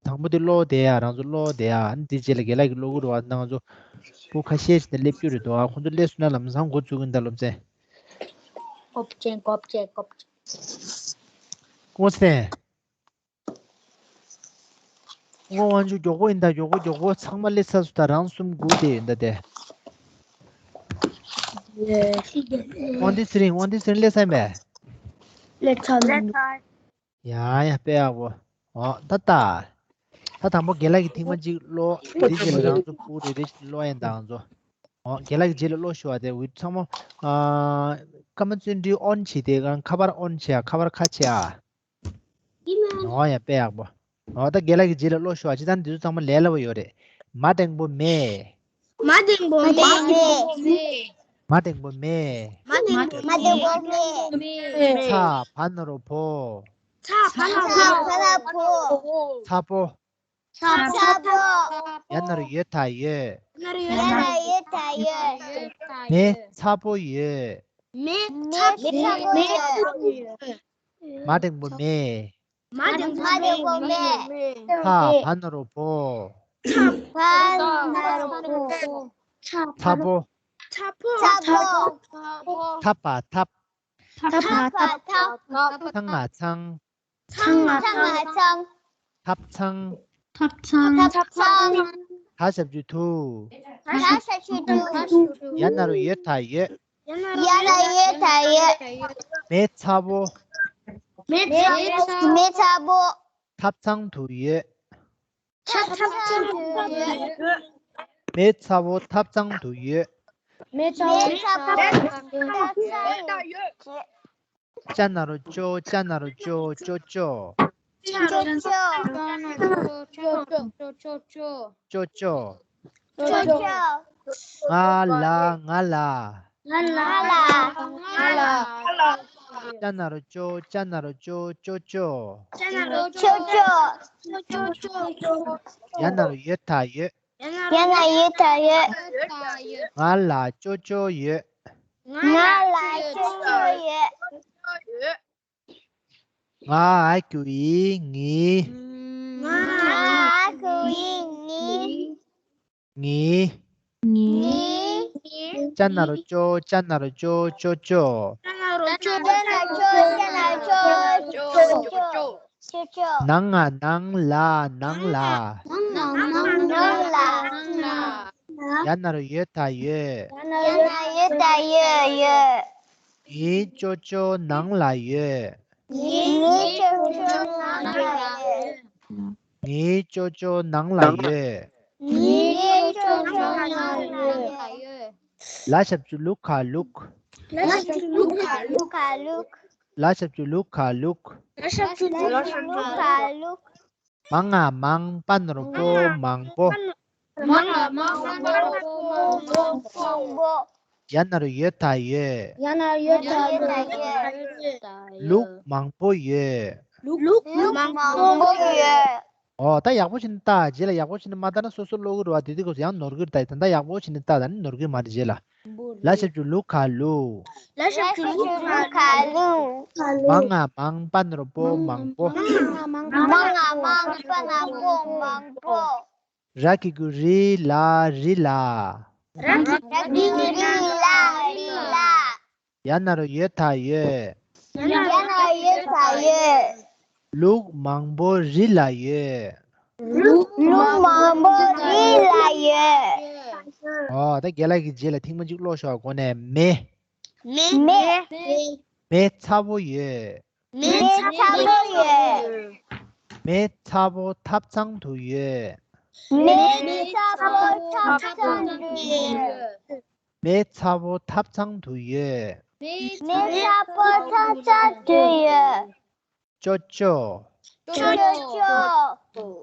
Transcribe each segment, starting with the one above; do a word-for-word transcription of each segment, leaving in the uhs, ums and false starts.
དང་པོ་དེ་ཀློག་བསྡད་ཡ། རང་ཚོ་ཀློག་བསྡད་ཡ། ཨ་ནི་དེ་རྗེས་ལ་རྒན་ལགས་ཀྱིས་ཀློག་གི་རེད་བ། ད་ང་ཚོ་སྐུ་ཁ་ཤས་ཤིག་ནས་སླེབས་རྒྱུ་རེད་འདུག་ཨ། ཁོང་ཚོ་སླེབས་སོང་ན་ལམ་སང་འགོ་བཙུགས་གི་ཡིན་ད། སློབ་ཚན། ཀོབ་ཅན་ཀོབ་ཅན་ཀོབ་ཅན། ཀུན་གསལ། ཀུན་གསལ་དབང་ཕྱུག་མགྱོགས་པོ་ཡིན་ད། མགྱོགས་པོ་མགྱོགས་པོ། ཚང་མ་སླེབས་ཚར་སོང་ད། རང་གསུམ་སྒུག་བསྡད་ཡོད་ད་དེ། དབང་འདུས་ཚེ་རིང་། དབང་འདུས་ཚེ་རིང་སླེབས་ཚར་མེད། སླེབས་ཚར་མེད། ཡ་ཡ། དཔེ་ཡག་པོ། འོ་ད་ད། ད་དང་པོ་རྒན་ལགས་ཀྱིས་ཐེངས་མ་གཅིག་ཀློག་དེ་རྗེས་ལ་རང་ཚོ་སྐུ་རེ་རེ་བཞིན་ཀློག་ཡ་ཡིན་ད། ང་ཚོ། འོ་རྒན་ལགས་ཀྱི་རྗེས་ལ་ཀློག་ཞུ་བ་དེ། འུ་ཚང་མ། ཨ། ཀརྨ་བརྩོན་འགྲུས་ཨོན་བྱས་ཏེ། ཁ་པར་ཨོན་བྱས་ཨ། ཁ་པར་ཁ་ཕྱེ་ཨ། འོ་ཡ། དཔེ་ཡག་པོ། འོ་ད་རྒན་ལགས་ཀྱི་རྗེས་ལ་ཀློག་ཞུ་བ། སྤྱིར་བཏང་འདི་ཚོ་ཚང་མ་ལས་སླ་པོ་ཡོད་རེད། མ་འགྲེང་བུ་མེ། མ་འགྲེང་བུ་མེ། མ་འགྲེང་བུ་མེ། མ་འགྲེང་བུ་མེ། ཚ་བ་ན་རོ་བོ། ཚ་བ་ན་རོ་བོ། ཚ་པོ། ཚ་པོ། ཡ་ན་རོ་ཡོ་ད་ཡོད། ཡ་ན་རོ་ཡོ་ད་ཡོད། མེ་ཚ་པོ་ཡོད། མེ་ཚ་པོ་ཡོད། མ་འགྲེང་བུ་མེ། མ་འགྲེང་བུ་མེ། ཚ་བ་ན་རོ་བོ། ཚ་བ་ན་རོ་བོ། ཚ་པོ། ཚ་པོ། ཐ་པ་ཐབ། ཐ་པ་ཐབ། ཚ་ང་ཚང་། ཚ་ང་ཚང་། ཐབ་ཚང་། ཐབ་ཚང་། ཐབ་ཚང་། ད་ཞབས་ཀྱུ་དུ། ད་ཞབས་ཀྱུ་དུ། ཡ་ན་རོ་ཡོ་ད་ཡོད། ཡ་ན་རོ་ཡོ་ད་ཡོད། མེ་ཚ་པོ། མེ་ཚ་པོ། མེ་ཚ་པོ། ཐབ་ཚང་དུ་ཡོད། ཐབ་ཚང་དུ་ཡོད། མེ་ཚ་པོ་ཐབ་ཚང་དུ་ཡོད། མེ་ཚ་པོ་ཐབ་ཚང་དུ་ཡོད། ཅ་ན་རོ་ཅོ། ཅ་ན་རོ་ཅོ། ཅོ་ཅོ། ཅོ་ཅོ། ཅོ་ཅོ། ང་ལ། ང་ལ། ང་ལ། ང་ལ། ཅ་ན་རོ་ཅོ། ཅ་ན་རོ་ཅོ། ཅོ་ཅོ། ཅ་ན་རོ་ཅོ། ཅོ་ཅོ། ཡ་ན་རོ་ཡོ་ད་ཡོད། ཡ་ན་རོ་ཡོ་ད་ཡོད། ང་ལ་ཅོ་ཅོ་ཡོད། ང་ལ་ཅོ་ཅོ་ཡོད། ང་ཨ་གི་གུ་ཨི་ངི། ང་ཨ་གི་གུ་ཨི་ངི། ངི། ངི། ཅ་ན་རོ་ཅོ། ཅ་ན་རོ་ཅོ། ཅོ་ཅོ། ཅ་ན་རོ་ཅོ། ཅ་ན་རོ་ཅོ། ཅ་ན་རོ་ཅོ། ཅོ་ཅོ། ཅོ་ཅོ། ནང་ང་ནང་ལ། ནང་ལ། ནང་ང་ནང་ལ། ནང་ལ། ཡ་ན་རོ་ཡོ་ད་ཡོད། ཡ་ན་རོ་ཡོ་ད་ཡོད། ཡོད། ངའི་ཅོ་ཅོ་ནང་ལ་ཡོད། ངའི་ཅོ་ཅོ་ནང་ལ་ཡོད། ངའི་ཅོ་ཅོ་ནང་ལ་ཡོད། ངའི་ཅོ་ཅོ་ནང་ལ་ཡོད། ལ་ཞབས་ཀྱུ་ལུ་ག་ལུག། ལ་ཞབས་ཀྱུ་ལུ་ག་ལུག། ལ་ཞབས་ཀྱུ་ལུ་ག་ལུག། ལ་ཞབས་ཀྱུ་ལུ་ག་ལུག། མ་ང་མང་། པ་ན་རོ་པོ། མང་པོ། མ་ང་མང་། པ་ན་རོ་པོ། མང་པོ། ཡ་ན་རོ་ཡོ་ད་ཡོད། ཡ་ན་རོ་ཡོ་ད་ཡོད། ལུག་མང་པོ་ཡོད། ལུག་མང་པོ་ཡོད། ཨོ། ད་ཡག་པོ་བྱས་ནས་ལྟ། རྗེས་ལ་ཡག་པོ་བྱས་ནས་མ་ལྟ་ན་སོ་སོ་ཀློག་གི་རེད་བ། དེ་དུས་སྐབས་སུ་ཡང་ནོར་གི་རེད། ད་ད་ལྟ་ཡག་པོ་བྱས་ནས་ལྟ། ད་ནི་ནོར་གི་མ་རེད། རྗེས་ལ། ལ་ཞབས་ཀྱུ་ལུ་ག་ལུག། ལ་ཞབས་ཀྱུ་ལུ་ག་ལུག། མ་ང་མང་། པ་ན་རོ་པོ། མང་པོ། མ་ང་མང་། པ་ན་རོ་པོ། མང་པོ། ར་གི་གུ་རི། ལ། རི་ལ། ར་གི་གུ་རི། ལ། རི་ལ། ཡ་ན་རོ་ཡོ་ད་ཡོད། ཡ་ན་རོ་ཡོ་ད་ཡོད། ལུག་མང་པོ་རི་ལ་ཡོད། ལུག་མང་པོ་རི་ལ་ཡོད། ཨོ། ད་རྒན་ལགས་ཀྱི་རྗེས་ལ་ཐེངས་མ་གཅིག་ཀློག་ཤོག་སྒོ་ནས། མེ། མེ། མེ་ཚ་པོ་ཡོད། མེ་ཚ་པོ་ཡོད། མེ་ཚ་པོ་ཐབ་ཚང་དུ་ཡོད། མེ་ཚ་པོ་ཐབ་ཚང་དུ་ཡོད། མེ་ཚ་པོ་ཐབ་ཚང་དུ་ཡོད། མེ་ཚ་པོ་ཐབ་ཚང་དུ་ཡོད། ཅོ་ཅོ། ཅོ་ཅོ།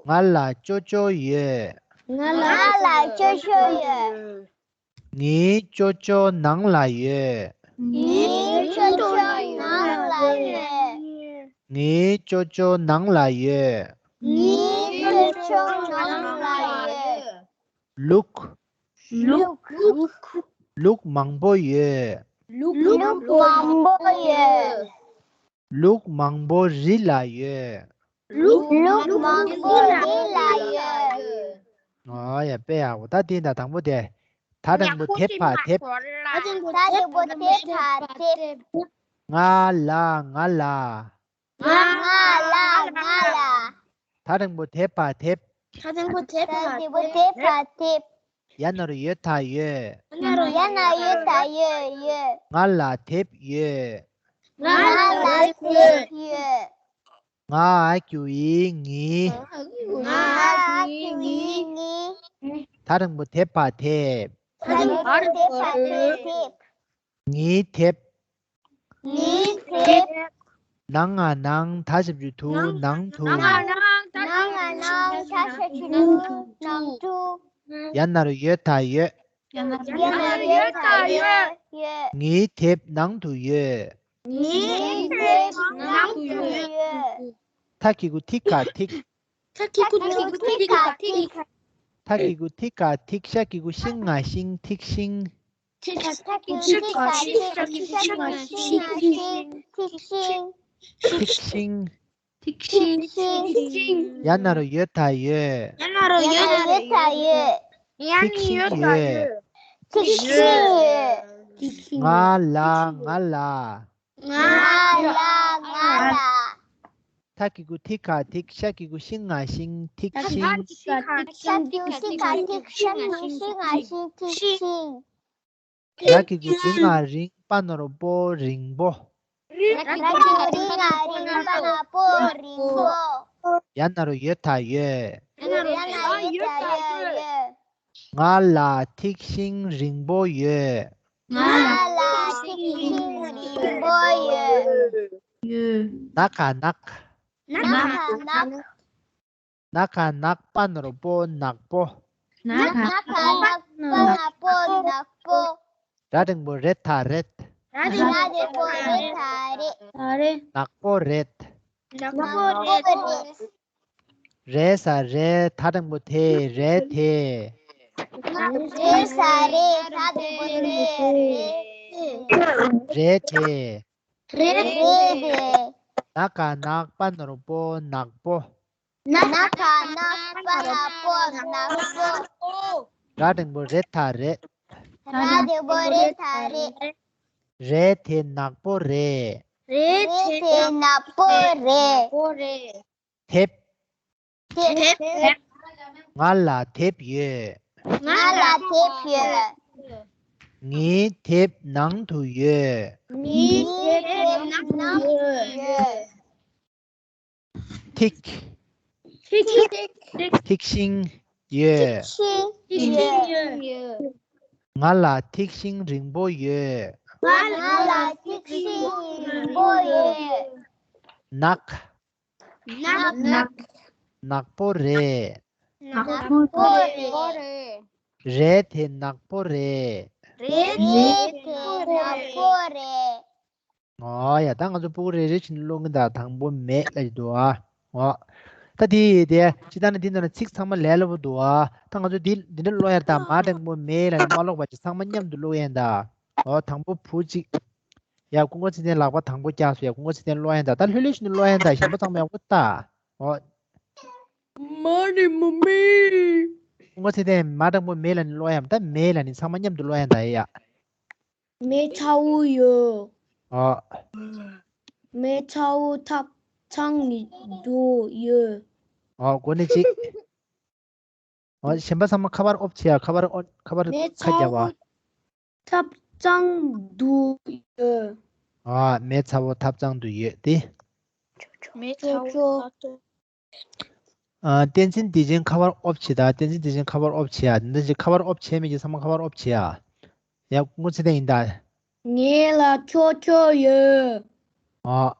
ང་ལ་ཅོ་ཅོ་ཡོད། ང་ལ་ཅོ་ཅོ་ཡོད། ངའི་ཅོ་ཅོ་ནང་ལ་ཡོད། ངའི་ཅོ་ཅོ་ནང་ལ་ཡོད། ངའི་ཅོ་ཅོ་ནང་ལ་ཡོད། ངའི་ཅོ་ཅོ་ནང་ལ་ཡོད། ལུག། ལུག། ལུག་མང་པོ་ཡོད། ལུག་མང་པོ་ཡོད། ལུག་མང་པོ་རི་ལ་ཡོད། ལུག་ལུག་མང་པོ་རི་ལ་ཡོད། ཨོ་ཡ། དཔེ་ཡག་པོ། ད་དེ་ད་དང་པོ་དེ། ད་དང་པོ་དེབ་པ་དེབ། ད་དང་པོ་དེབ་པ་དེབ། ང་ལ་ང་ལ། ང་ལ་ང་ལ། ད་དང་པོ་དེབ་པ་དེབ། ད་དང་པོ་དེབ་པ་དེབ། ཡ་ན་རོ་ཡོ་ད་ཡོད། ཡ་ན་རོ་ཡོ་ད་ཡོད་ཡོད། ང་ལ་དེབ་ཡོད། ང་ལ་དེབ་ཡོད། ང་གི་ཡི་ངི། ང་གི་ཡི་ངི། ད་དང་པོ་དེབ་པ་དེབ། ད་དང་པོ་དེབ་པ་དེབ། ངའི་དེབ། ངའི་དེབ། ནང་ང་ནང་ད་ཞབས་ཀྱུ་དུ་ནང་དུ། ནང་ང་ནང་ད་ཞབས་ཀྱུ་དུ་ནང་དུ། ཡ་ན་རོ་ཡོ་ད་ཡོད། ཡ་ན་རོ་ཡོ་ད་ཡོད་ཡོད། ངའི་དེབ་ནང་དུ་ཡོད། ངའི་དེབ་ནང་དུ་ཡོད། ཐ་གི་གུ་ཐི་ག་ཐིག། ཐ་གི་གུ་ཐི་ག་ཐིག། ཐ་གི་གུ་ཐི་ག་ཐིག། ཤ་གི་གུ་ཤིང་ང་ཤིང་ཐིག་ཤིང་། ཐིག་ཤིང་། ཐིག་ཤིང་། ཐིག་ཤིང་། ཐིག་ཤིང་། ཡ་ན་རོ་ཡོ་ད་ཡོད། ཡ་ན་རོ་ཡོ་ད་ཡོད། ཡ་ན་ཡོ་ད་ཡོད། ཐིག་ཤིང་ཡོད། ང་ལ་ང་ལ། ང་ལ་ང་ལ། ཐ་གི་གུ་ཐི་ག་ཐིག། ཤ་གི་གུ་ཤིང་ང་ཤིང་ཐིག་ཤིང་། ཤ་གི་གུ་ཤིང་ང་ཤིང་ཐིག་ཤིང་། ར་གི་གུ་རི་ང་རིང་པ་ན་རོ་པོ་རིང་པོ། ར་གི་གུ་རི་ང་རིང་པ་ན་པོ་རིང་པོ། ཡ་ན་རོ་ཡོ་ད་ཡོད། ཡ་ན་རོ་ཡོ་ད་ཡོད་ཡོད། ང་ལ་ཐིག་ཤིང་རིང་པོ་ཡོད། ང་ལ་ཐིག་ཤིང་རིང་པོ་ཡོད། ཡོད། ན་ག་ནག། ན་ག་ནག། ན་ག་ནག་པ་ན་རོ་པོ་ནག་པོ། ན་ག་ནག་པ་ན་པོ་ནག་པོ། ར་འགྲེང་བུ་རེ་ད་རེད། ར་འགྲེང་བུ་རེ་ད་རེད། ད་རེད། ནག་པོ་རེད། ནག་པོ་རེད། རེ་ས་རེ། ད་འགྲེང་བུ་དེ་རེད་དེ། རེ་ས་རེ། ད་འགྲེང་བུ་དེ་རེད་དེ། རེད་དེ། རེད་དེ། ན་ག་ནག་པ་ན་རོ་པོ་ནག་པོ། ན་ག་ནག་པ་ན་པོ་ནག་པོ། ར་འགྲེང་བུ་རེ་ད་རེད། ར་འགྲེང་བུ་རེ་ད་རེད། རེད་དེ་ནག་པོ་རེད། རེད་དེ་ནག་པོ་རེད། དེབ། དེབ། ང་ལ་དེབ་ཡོད། ང་ལ་དེབ་ཡོད། ངའི་དེབ་ནང་དུ་ཡོད། ངའི་དེབ་ནང་དུ་ཡོད། ཐིག་ཐིག་ཐིག་ཤིང་ཡོད། ཤིང་ཡོད། ང་ལ་ཐིག་ཤིང་རིང་པོ་ཡོད། ང་ལ་ཐིག་ཤིང་རིང་པོ་ཡོད། ནག་ནག་ནག་པོ་རེད། ནག་པོ་རེད། རེད་དེ་ནག་པོ་རེད། རེད་དེ་ནག་པོ་རེད། ཨོ་ཡ། ད་ང་ཚོ་སྤུ་གུ་རེ་རེ་བཞིན་ཀློག་གིན་ད། དང་པོ་མེད་ལབ་ཀྱི་འདུག་ཨ། ཨོ། ད་དེ་དེ་སྤྱིར་བཏང་ནི་འདི་ནང་ན་ཚིག་ཚང་མ་ལས་སླ་པོ་འདུག་ཨ། ད་ང་ཚོ་འདི་འདི་འདྲ་ཀློག་ཡ་ད། མ་འགྲེང་བུ་མེ་ལབ་ནས་མ་ཀློག་པ་ཅིག་ཚང་མ་མཉམ་དུ་ཀློག་ཡ་ད། ཨོ། དང་པོ་བུ་གཅིག་ཡ། ཀུན་དགའ་ཚེ་བརྟན་ལག་པ་དང་པོ་བཀྱགས་སོང་། ཡ། ཀུན་དགའ་ཚེ་བརྟན་ཀློག་ཡ་ད། ད་ལྷོད་ལྷོད་བཞིན་དུ་ཀློག་ཡ་ད། གཞན་པ་ཚང་མ་ཡག་པོ་ལྟ། ཨོ། མ་ནི་མ་མི། ཀུན་དགའ་ཚེ་བརྟན། མ་འགྲེང་བུ་མེ་ལབ་ནས་ཀློག་ཡ་མ་ད། མེ་ལབ་ནས་ཚང་མ་མཉམ་དུ་ཀློག་ཡ་ད་ཡ། མེ་ཚ་བོ་ཡོད། ཨོ། མེ་ཚ་བོ་ཐབ་ཚང་དུ་ཡོད། ཨོ། གོ་ནི་གཅིག་ཨོ། གཞན་པ་ཚང་མ་ཁ་པར་ཨོབ་བྱེད་ཡ། ཁ་པར་ཨོ། ཁ་པར་མེ་ཁ་ཚ་རྒྱབ་བ། བོ་ཐབ་ཚང་དུ་ཡོད། ཨོ། མེ་ཚ་བོ་ཐབ་ཚང་དུ་ཡོད་དེ། མེ་ཚ་བོ་ཐབ་ཚང་། ཨ། བསྟན་འཛིན་བདེ་ཆེན་ཁ་པར་ཨོབ་བྱེད་ད། བསྟན་འཛིན་བདེ་ཆེན་ཁ་པར་ཨོབ་བྱེད་ཡ། འདི་འདྲ་ཅིག་ཁ་པར་ཨོབ་བྱེད་མི་གི་ཚང་མ་ཁ་པར་ཨོབ་བྱེད་ཡ། ཡ། ཀུན་དགའ་ཚེ་བརྟན་ཡིན་ད། ངེད་ལ་ཅོ་ཅོ་ཡོད། ཨ།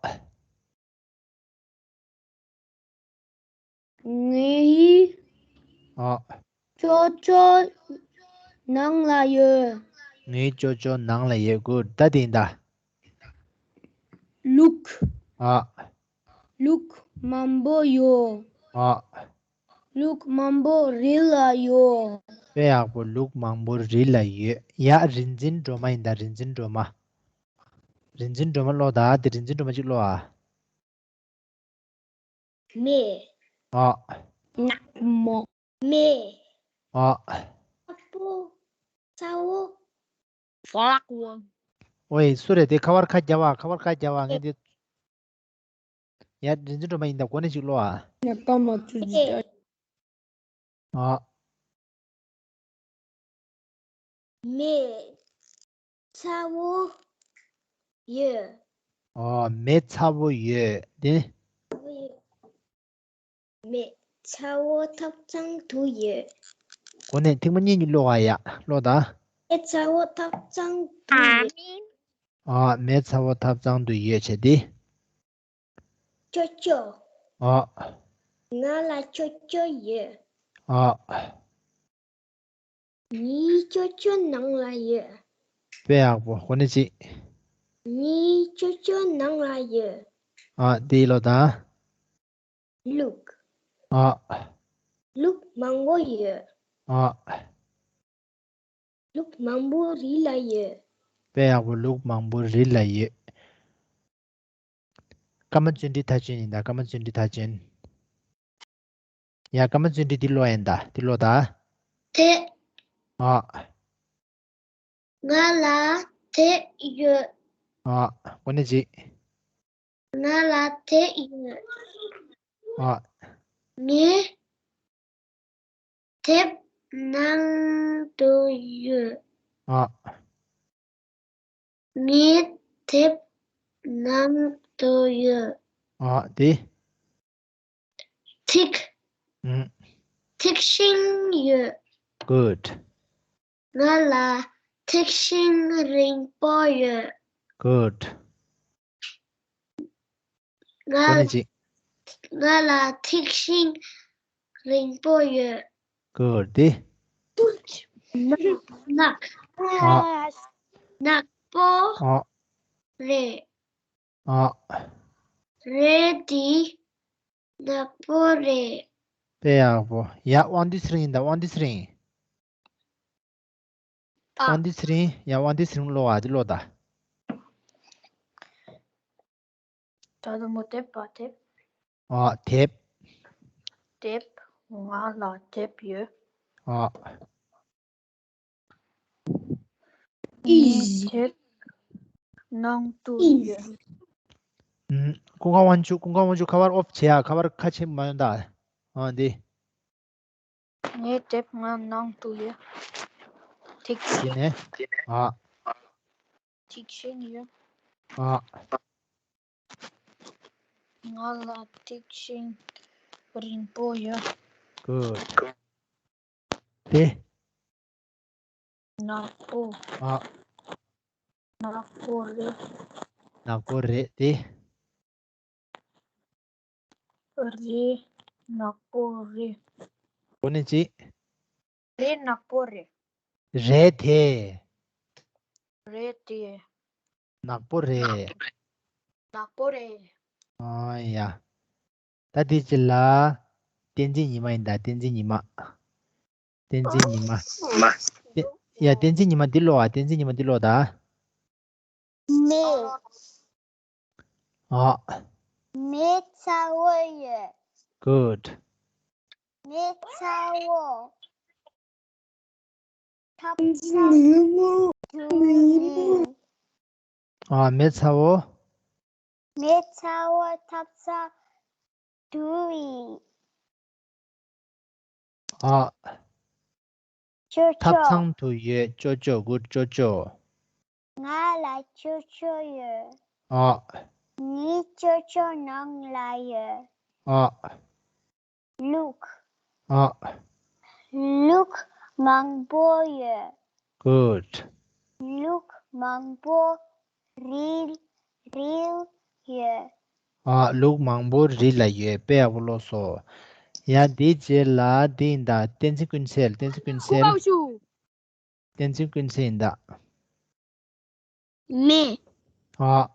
ངའི་ཨ། ཅོ་ཅོ་ནང་ལ་ཡོད། ངའི་ཅོ་ཅོ་ནང་ལ་ཡོད། གུཌ། ད་དེ་ཡིན་ད། ལུག་ཨ། ལུག་མང་པོ་ཡོད། ཨ། ལུག་མང་པོ་རི་ལ་ཡོད། དཔེ་ཡག་པོ། ལུག་མང་པོ་རི་ལ་ཡོད། ཡ། རིག་འཛིན་སྒྲོལ་མ་ཡིན་ད། རིག་འཛིན་སྒྲོལ་མ། རིག་འཛིན་སྒྲོལ་མ་ཀློག་ད། དེ་རིག་འཛིན་སྒྲོལ་མ་གཅིག་ཀློག་ཨ། མེ། ཨ། ནག་མོ། མེ། ཨ། ཚ་པོ། ཚ་བོ། ཚ་བོ། ཨོའི་སུ་རེད་དེ། ཁ་པར་ཁ་རྒྱབ་ཨ། ཁ་པར་ཁ་རྒྱབ་ཨ། ངས་དེ། ཡ་རིན་ཆེན་སྒྲོལ་མ་ཡིན་ད། གོ་ནས་ཅིག་ཀློག་ཨ། ང་ད་མ་ཚུད་ཅི་ཨ། མེ་ཚ་བོ་ཡོད། ཨོ། མེ་ཚ་བོ་ཡོད་དེ། མེ་ཚ་བོ་ཐབ་ཚང་དུ་ཡོད། གོ་ནས་ཐེངས་མ་གཉིས་གཉིས་ཀློག་ཨ། ཡ་ཀློག་ད། མེ་ཚ་བོ་ཐབ་ཚང་དུ་ཡོད། ཨ། མེ་ཚ་བོ་ཐབ་ཚང་དུ་ཡོད་བྱས་ཏེ། ཅོ་ཅོ། ཨ། ང་ལ་ཅོ་ཅོ་ཡོད། ཨ། ངའི་ཅོ་ཅོ་ནང་ལ་ཡོད། དཔེ་ཡག་པོ། གོ་ནས་ཅིག་ངའི་ཅོ་ཅོ་ནང་ལ་ཡོད། ཨ། དེ་ཀློག་ད། ལུག་ཨ། ལུག་མང་པོ་ཡོད། ཨ། ལུག་མང་པོ་རི་ལ་ཡོད། དཔེ་ཡག་པོ། ལུག་མང་པོ་རི་ལ་ཡོད། ཀརྨ་བརྩོན་འགྲུས་མཐའ་ཅན་ཡིན་ད། ཀརྨ་བརྩོན་འགྲུས་མཐའ་ཅན། ཡ། ཀརྨ་བརྩོན་འགྲུས་འདི་ཀློག་ཡིན་ད། འདི་ཀློག་ད། དེབ། ཨ། ང་ལ་དེབ་ཡོད། ཨ། གོ་ནས་ཅིག་ང་ལ་དེབ་ཡོད། ཨ། ངའི་དེབ་ནང་དུ་ཡོད། ཨ། ངའི་དེབ་ནང་དུ་ཡོད། ཨ། དེ། ཐིག་ཨུམ། ཐིག་ཤིང་ཡོད། Good. ང་ལ་ཐིག་ཤིང་རིང་པོ་ཡོད། Good. ང་གོ་ནས་ཅིག་ང་ལ་ཐིག་ཤིང་རིང་པོ་ཡོད། Good. དེ། ནག་ནག་ཨ། ནག་པོ་ཨ། རེད། ཨ། རེད་དེ། ནག་པོ་རེད། དཔེ་ཡག་པོ། ཡ། དབང་འདུས་ཚེ་རིང་ཡིན་ད། དབང་འདུས་ཚེ་རིང་། ཨ། དབང་འདུས་ཚེ་རིང་། ཡ། དབང་འདུས་ཚེ་རིང་ཀློག་ཨ། འདི་ཀློག་ད། ད་དུ་མོ་དེབ་པ་དེབ། ཨ། དེབ། དེབ། ང་ལ་དེབ་ཡོད། ཨ། ངའི་དེབ་ནང་དུ་ཡོད། ཨུམ། ཀུན་དགའ་དབང་ཕྱུག་ཀུན་དགའ་དབང་ཕྱུག་ཁ་པར་ཨོཕ་བྱེད་ཡ། ཁ་པར་ཁ་ཕྱེ་མ་ཡོང་ད། ཨ། འདི། ངའི་དེབ་ང་ནང་དུ་ཡོད། ཐིག་དེ་ནས། ཨ། ཐིག་ཤིང་ཡོད། ཨ། ང་ལ་ཐིག་ཤིང་རིང་པོ་ཡོད། Good. དེ། ནག་པོ། ཨ། ནག་པོ་རེད། ནག་པོ་རེད་དེ། རེད། ནག་པོ་རེད། གོ་ནས་ཅིག་རེད། ནག་པོ་རེད། རེད་དེ། རེད་དེ། ནག་པོ་རེད། ནག་པོ་རེད། ཨ་ཡ། ད་དེ་ཅི་ལ། བསྟན་འཛིན་ཉི་མ་ཡིན་ད། བསྟན་འཛིན་ཉི་མ། བསྟན་འཛིན་ཉི་མ། བསྟན། ཡ། བསྟན་འཛིན་ཉི་མ་འདི་ཀློག་ཨ། བསྟན་འཛིན་ཉི་མ་འདི་ཀློག་ད། མེ། ཨ། མེ་ཚ་བོ་ཡོད། Good. མེ་ཚ་བོ། ཐབ་ཚང་དུ་ཡིན། ཨ། མེ་ཚ་བོ། མེ་ཚ་བོ་ཐབ་ཚང་དུ་ཡིན། ཨ། ཅོ་ཅོ། ཐབ་ཚང་དུ་ཡོད། ཅོ་ཅོ། Good. ཅོ་ཅོ། ང་ལ་ཅོ་ཅོ་ཡོད། ཨ། ངའི་ཅོ་ཅོ་ནང་ལ་ཡོད། ཨ། ལུག་ཨ། ལུག་མང་པོ་ཡོད། Good. ལུག་མང་པོ་རི་རི་ཡོད། ཨ། ལུག་མང་པོ་རི་ལ་ཡོད། དཔེ་ཡག་པོ་ཀློག་སོང་། ཡ། དེའི་རྗེས་ལ་འདི་ཡིན་ད། བསྟན་འཛིན་ཀུན་གསལ། བསྟན་འཛིན་ཀུན་གསལ། བསྟན་འཛིན་ཀུན་གསལ་ཡིན་ད། མེ། ཨ།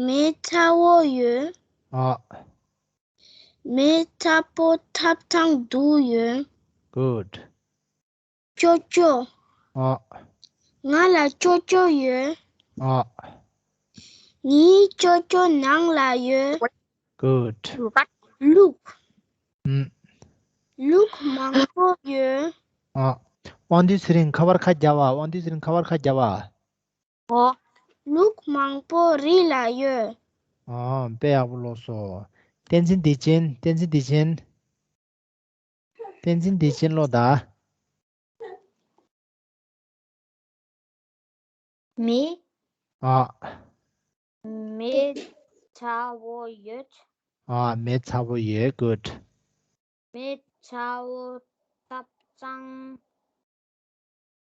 མེ་ཚ་བོ་ཡོད། ཨ། མེ་ཚ་པོ་ཐབ་ཚང་དུ་ཡོད། Good. ཅོ་ཅོ། ཨ། ང་ལ་ཅོ་ཅོ་ཡོད། ཨ། ངའི་ཅོ་ཅོ་ནང་ལ་ཡོད། Good. ལུག་ཨུམ། ལུག་མང་པོ་ཡོད། ཨ། དབང་འདུས་ཚེ་རིང་ཁ་པར་ཁ་རྒྱབ་པ། དབང་འདུས་ཚེ་རིང་ཁ་པར་ཁ་རྒྱབ་པ། ཨོ། ལུག་མང་པོ་རི་ལ་ཡོད། ཨོ། དཔེ་ཡག་པོ་ཀློག་སོང་། བསྟན་འཛིན་བདེ་ཆེན། བསྟན་འཛིན་བདེ་ཆེན། བསྟན་འཛིན་བདེ་ཆེན་ཀློག་དང་། མེ། ཨ། མེ་ཚ་བོ་ཡོད། ཨ། མེ་ཚ་བོ་ཡོད། གུཌ། མེ་ཚ་བོ་ཐབ་ཚང་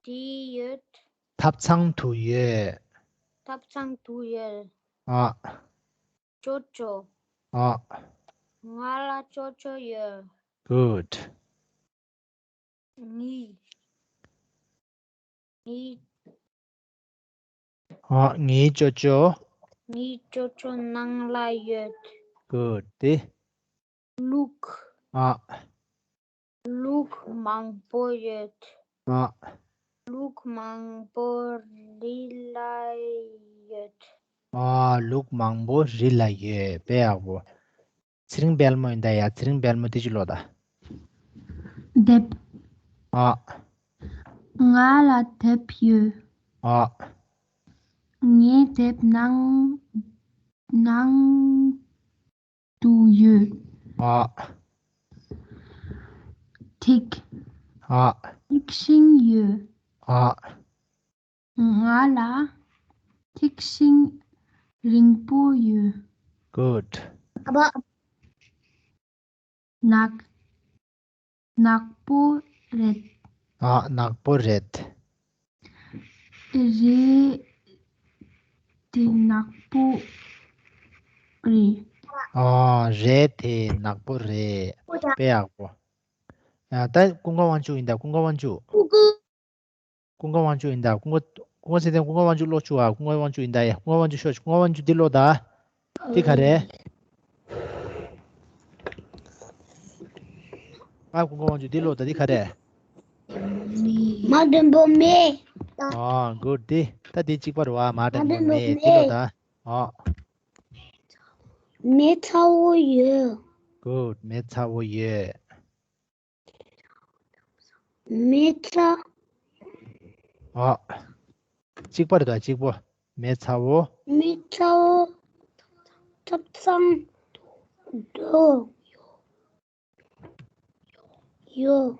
དུ་ཡོད། ཐབ་ཚང་དུ་ཡོད། ཐབ་ཚང་དུ་ཡོད། ཨ། ཅོ་ཅོ། ཨ། ང་ལ་ཅོ་ཅོ་ཡོད། གུཌ། ངའི། ངའི། ཨ། ངའི་ཅོ་ཅོ། ངའི་ཅོ་ཅོ་ནང་ལ་ཡོད། གུཌ། དེ། ལུག་ཨ། ལུག་མང་པོ་ཡོད། ཨ། ལུག་མང་པོ་རི་ལ་ཡོད། ཨ། ལུག་མང་པོ་རི་ལ་ཡོད། དཔེ་ཡག་པོ། ཚེ་རིང་དཔལ་མོ་ཡིན་ད་ཡ། ཚེ་རིང་དཔལ་མོ་དེ་ཅི་ཀློག་ད། དེབ། ཨ། ང་ལ་དེབ་ཡོད། ཨ། ངའི་དེབ་ནང་ནང་དུ་ཡོད། ཨ། ཐིག་ཨ། ཐིག་ཤིང་ཡོད། ཨ། ང་ལ་ཐིག་ཤིང་རིང་པོ་ཡོད། གུཌ། ཨ་ཕ། ནག་ནག་པོ་རེད། ཨ། ནག་པོ་རེད། རེད། དེ་ནག་པོ་རེད། ཨ། རེད། དེ་ནག་པོ་རེད། དཔེ་ཡག་པོ། ཡ། ད་ཀུན་དགའ་དབང་ཕྱུག་ཡིན་ད། ཀུན་དགའ་དབང་ཕྱུག་ཀུན་དགའ་དབང་ཕྱུག་ཡིན་ད། ཀུན་དགའ། ཀུན་དགའ་ཚེ་བརྟན། ཀུན་དགའ་དབང་ཕྱུག་ཀློག་བཅུག་ཨ། ཀུན་དགའ་དབང་ཕྱུག་ཡིན་ད་ཡ། ཀུན་དགའ་དབང་ཕྱུག་ཤོག་ཀུན་དགའ་དབང་ཕྱུག་འདི་ཀློག་ད། འདི་ག་རེད། ཨ། ཀུན་དགའ་དབང་ཕྱུག་འདི་ཀློག་ད། འདི་ག་རེད། མ་འདྲེན་པོ་མེ། ཨ། གུཌ། འདི་ད་འདི་གཅིག་པ་རེད་བ། མ་འདྲེན་པོ་མེ། འདི་ཀློག་ད། ཨ། མེ་ཚ་བོ་ཡོད། གུཌ། མེ་ཚ་བོ་ཡོད། མེ་ཚ། ཨ། གཅིག་པ་རེད་ད། གཅིག་པོ། མེ་ཚ་བོ། མེ་ཚ་བོ་ཐབ་ཚང་དུ་ཡོད།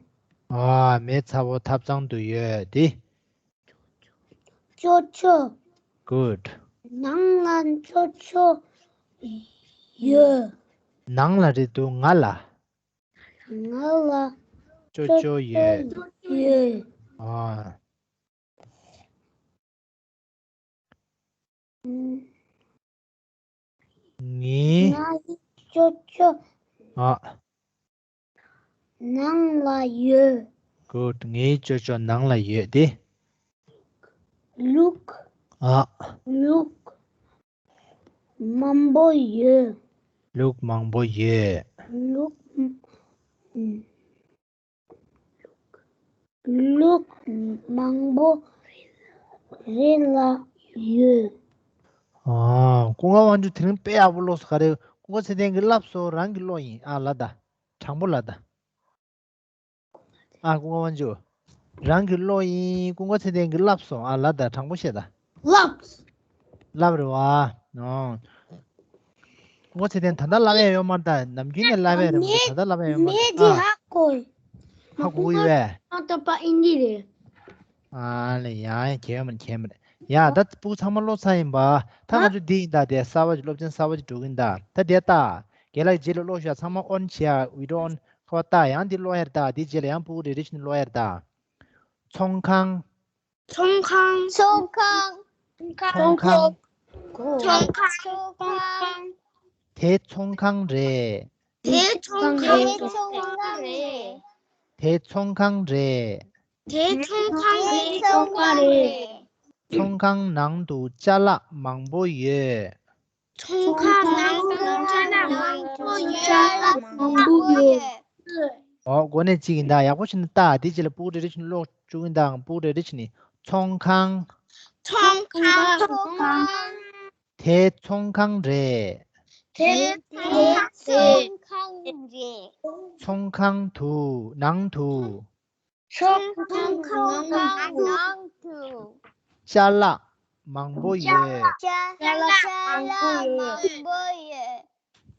ཨ། མེ་ཚ་བོ་ཐབ་ཚང་དུ་ཡོད་དེ། ཅོ་ཅོ། གུཌ། ནང་ལ་ཅོ་ཅོ་ཡོད། ནང་ལ་རེད་འདུག་ང་ལ། ང་ལ་ཅོ་ཅོ་ཡོད། ཡོད། ཨ། ངའི། ངའི་ཅོ་ཅོ། ཨ། ནང་ལ་ཡོད། གུཌ། ངའི་ཅོ་ཅོ་ནང་ལ་ཡོད་དེ། ལུག་ཨ། ལུག་མང་པོ་ཡོད། ལུག་མང་པོ་ཡོད། ལུག་ལུག་མང་པོ་རི་ལ་ཡོད། ཨ། ཀུན་དགའ་དབང་ཕྱུག་དེ་རིང་དཔེ་ཡག་པོ་ཀློག་སོང་། ག་རེ། ཀུན་དགའ་ཚེ་བརྟན་གྱིས་བསླབས་སོང་། རང་གིས་ཀློག་ཡིན། ཨ། ལ་ད། དྲང་པོ་ལ་ད། ཨ། ཀུན་དགའ་དབང་ཕྱུག་རང་གིས་ཀློག་ཡིན། ཀུན་དགའ་ཚེ་བརྟན་གྱིས་བསླབས་སོང་། ཨ། ལ་ད། དྲང་པོ་བཤད་ད། ལབ། ལབ་རེད་བ། ཨོ། ཀུན་དགའ་ཚེ་བརྟན་ད་ལྟ་ལབ་ཡ་ཡོད་མ་རེད་ད། ནམ་རྒྱུན་ནས་ལབ་ཡ་རེད་མ་གཏོགས་ད་ལྟ་ལབ་ཡ་ཡོད་མ་རེད། མེ་དེ་ཨ། ཧ་གོ། ཧ་གོ་གི་ཡོད་པས། ཨ་ཏོ་པ་ཨིན་ཇི་རེད། ཨ་ལེ་ཡ་ཡ་གལ་ཡོད་མ་རེད། གལ་ཡོད་མ་རེད། ཡ་ད་སྤུ་གུ་ཚང་མ་ཀློག་ཚར་ཡིན་པ། ད་ང་ཚོ་འདི་ཡིན་ད། དེ་གསར་པ་ཅིག་སློབ་ཚན་གསར་པ་ཅིག་འགྲོ་གི་ཡིན་ད། ད་དེ་ལྟ། རྒན་ལགས་རྗེས་ལ་ཀློག་ཤོག་ཚང་མ་ཨོན་བྱེད་ཡ། བི་ཌི་ཡོ་ཨོན། ཁ་པར་བལྟ། ཡང་འདི་ཀློག་ཡ་རེད་ད། འདི་རྗེས་ལ་ཡང་སྤུ་གུ་རེ་རེ་བཞིན་ཀློག་ཡ་རེད་ད། ཚོང་ཁང་། ཚོང་ཁང་། ཚོང་ཁང་། ཚོང་ཁང་། ཚོང་ཁང་། ཚོང་ཁང་། དེ་ཚོང་ཁང་རེད། དེ་ཚོང་ཁང་རེད། དེ་ཚོང་ཁང་རེད། དེ་ཚོང་ཁང་རེད། ཚོང་ཁང་རེད། ཚོང་ཁང་ནང་དུ་ཅ་ལག་མང་པོ་ཡོད། ཚོང་ཁང་ནང་དུ་ཅ་ལག་མང་པོ་ཡོད། ཅ་ལག་མང་པོ་ཡོད། ཨོ། འགོ་ནས་གཅིག་ཡིན་ད། ཡག་པོ་བྱས་ནས་ལྟ། དེ་རྗེས་ལ་སྤུ་གུ་རེ་རེ་བྱས་ནས་ཀློག་བཅུག་ཡིན་ད། སྤུ་གུ་རེ་རེ་བྱས་ནས། ཚོང་ཁང་། ཚོང་ཁང་། ཚོང་ཁང་། དེ་ཚོང་ཁང་རེད། དེ་ཚོང་ཁང་རེད། ཚོང་ཁང་དུ་ནང་དུ། ཚོང་ཁང་ནང་དུ། ཅ་ལག་མང་པོ་ཡོད། ཅ་ལག་མང་པོ་ཡོད།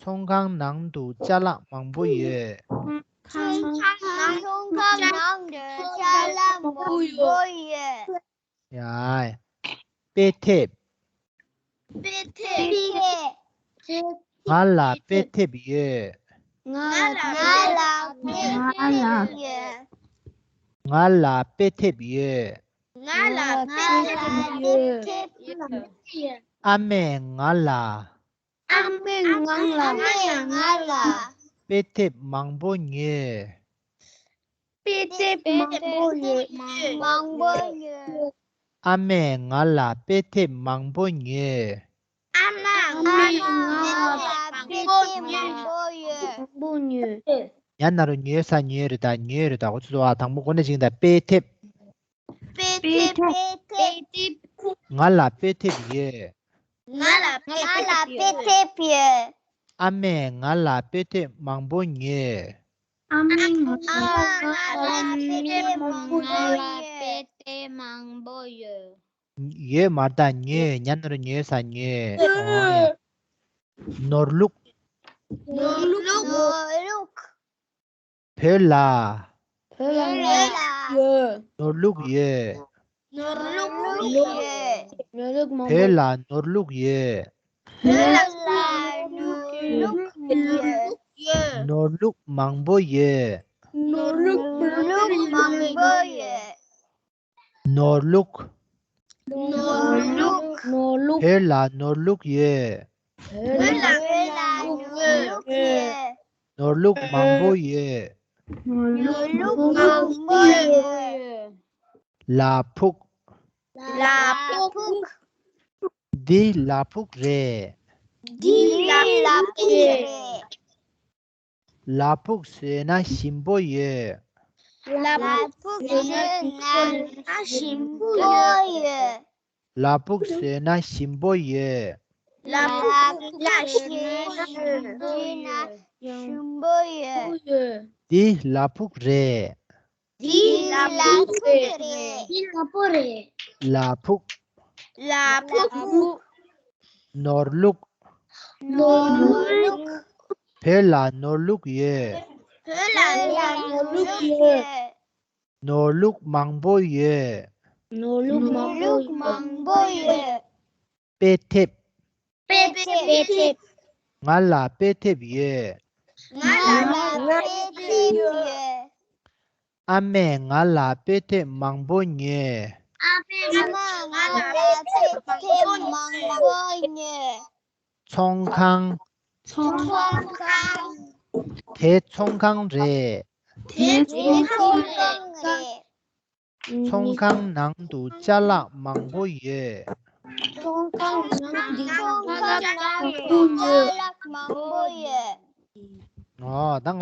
ཚོང་ཁང་ནང་དུ་ཅ་ལག་མང་པོ་ཡོད། ཚོང་ཁང་ནང་དུ་ཅ་ལག་མང་པོ་ཡོད། ཡ། དཔེ་དེབ། དཔེ་དེབ། ང་ལ་དཔེ་དེབ་ཡོད། ང་ལ་དཔེ་དེབ་ཡོད། ང་ལ་དཔེ་དེབ་ཡོད། ང་ལ་དཔེ་དེབ་ཡོད། ཨ་མས་ང་ལ། ཨ་མས་ང་ལ། ཨ་མས་ང་ལ། དཔེ་དེབ་མང་པོ་ཉོས། དཔེ་དེབ་མང་པོ་ཡོད། མང་པོ་ཡོད། ཨ་མས་ང་ལ་དཔེ་དེབ་མང་པོ་ཉོས། ཨ་མས་ང་ལ་དཔེ་དེབ་མང་པོ་ཡོད། མང་པོ་ཉོས། ཡ། ན་རོ་ཉོས་ས་ཉོས་རེད་ད། ཉོས་རེད་ད། འོ་ཙི་ཙི་བ། དང་པོ་གོ་ནས་ཅིག་ད། དཔེ་དེབ། དཔེ་དེབ། དཔེ་དེབ། ང་ལ་དཔེ་དེབ་ཡོད། ང་ལ་དཔེ་དེབ་ཡོད། ཨ་མས་ང་ལ་དཔེ་དེབ་མང་པོ་ཉོས། ཨ་མས་ང་ལ་དཔེ་དེབ་མང་པོ་ཉོས། ཡོད་མ་རེད་ད། ཉོས། ཉ་ན་རོ་ཉོས་ས་ཉོས། ཨོ་ཡ། ནོར་ལུག་ནོར་ལུག་བོད་ལ། བོད་ལ་ནོར་ལུག་ཡོད། ནོར་ལུག་ཡོད། ནོར་ལུག་མང་པོ། བོད་ལ་ནོར་ལུག་ཡོད། བོད་ལ་ནོར་ལུག་ཡོད། ནོར་ལུག་མང་པོ་ཡོད། ནོར་ལུག་མང་པོ་ཡོད། ནོར་ལུག་ནོར་ལུག་ནོར་ལུག་བོད་ལ་ནོར་ལུག་ཡོད། བོད་ལ་ནོར་ལུག་ཡོད། ནོར་ལུག་མང་པོ་ཡོད། ནོར་ལུག་མང་པོ་ཡོད། ལ་ཕུག་ལ་ཕུག་འདི་ལ་ཕུག་རེད། འདི་ལ་ཕུག་རེད། ལ་ཕུག་བཟོས་ན་ཞིམ་པོ་ཡོད། ལ་ཕུག་བཟོས་ན་ཞིམ་པོ་ཡོད། ལ་ཕུག་བཟོས་ན་ཞིམ་པོ་ཡོད། ལ་ཕུག་བཟོས་ན་ཞིམ་པོ་ཡོད། འདི་ལ་ཕུག་རེད། འདི་ལ་ཕུག་རེད། འདི་ལ་ཕུག་རེད། ལ་ཕུག་ལ་ཕུག་ནོར་ལུག་ནོར་ལུག་བོད་ལ་ནོར་ལུག་ཡོད། བོད་ལ་ནོར་ལུག་ཡོད། ནོར་ལུག་མང་པོ་ཡོད། ནོར་ལུག་མང་པོ་ཡོད། དཔེ་དེབ། དཔེ་དེབ། ང་ལ་དཔེ་དེབ་ཡོད། ང་ལ་དཔེ་དེབ་ཡོད། ཨ་མས་ང་ལ་དཔེ་དེབ་མང་པོ་ཉོས། ཨ་མས་ང་ལ་དཔེ་དེབ་མང་པོ་ཉོས། ཚོང་ཁང་། ཚོང་ཁང་། དེ་ཚོང་ཁང་རེད། དེ་ཚོང་ཁང་རེད། ཚོང་ཁང་ནང་དུ་ཅ་ལག་མང་པོ་ཡོད། ཚོང་ཁང་ནང་དུ་ཅ་ལག་མང་པོ་ཡོད། ཨོ་ད།